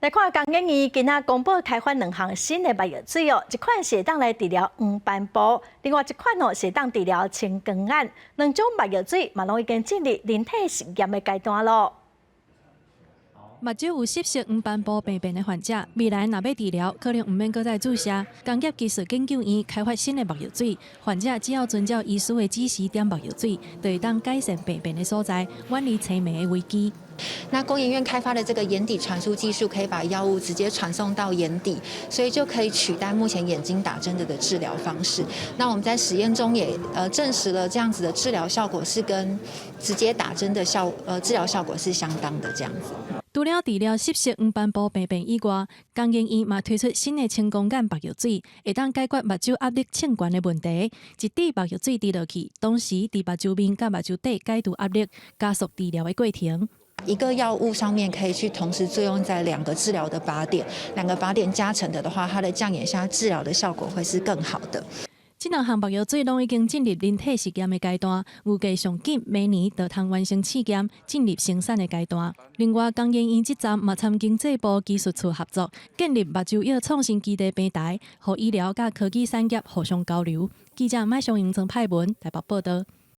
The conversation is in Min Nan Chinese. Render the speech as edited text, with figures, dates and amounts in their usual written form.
來看工研院今仔公布開發兩項新的目藥水哦，一款是會當來治療黃斑部，另外一款哦是會當治療青光眼。兩種目藥水嘛攏已經進入人體實驗的階段囉。目睭有濕性黃斑部病變的患者，未來若欲治療，可能毋免閣再注射。工業技術研究院開發新的目藥水，患者只要遵照醫師的指示點目藥水，就會當改善病變的所在，遠離青盲的危機。那工研院開發的這個眼底傳輸技術，可以把藥物直接傳送到眼底，所以就可以取代目前眼睛打針的治療方式。那我們在實驗中也證實了這樣子的治療效果是跟直接打針的治療效果是相當的這樣子。除了治療濕性黃斑部病變以外，工研院嘛推出新的青光眼目藥水，會當解決目睭壓力升懸的問題。一滴目藥水滴落去，同時佇目睭面佮目睭底解除壓力，加速治療的過程。一個藥物上面可以去同時作用在兩個治療的靶點，兩個靶點加成的的話，它的降眼壓治療的效果會是更好的。這兩項目藥水攏已經進入人體實驗的階段，預計上緊明年就通完成試驗，進入生產的階段。另外，工研院這站嘛參經濟部技術處合作，建立目睭藥創新基地平台，予醫療佮科技產業互相交流。記者麥尚盈、曾派文台北報道。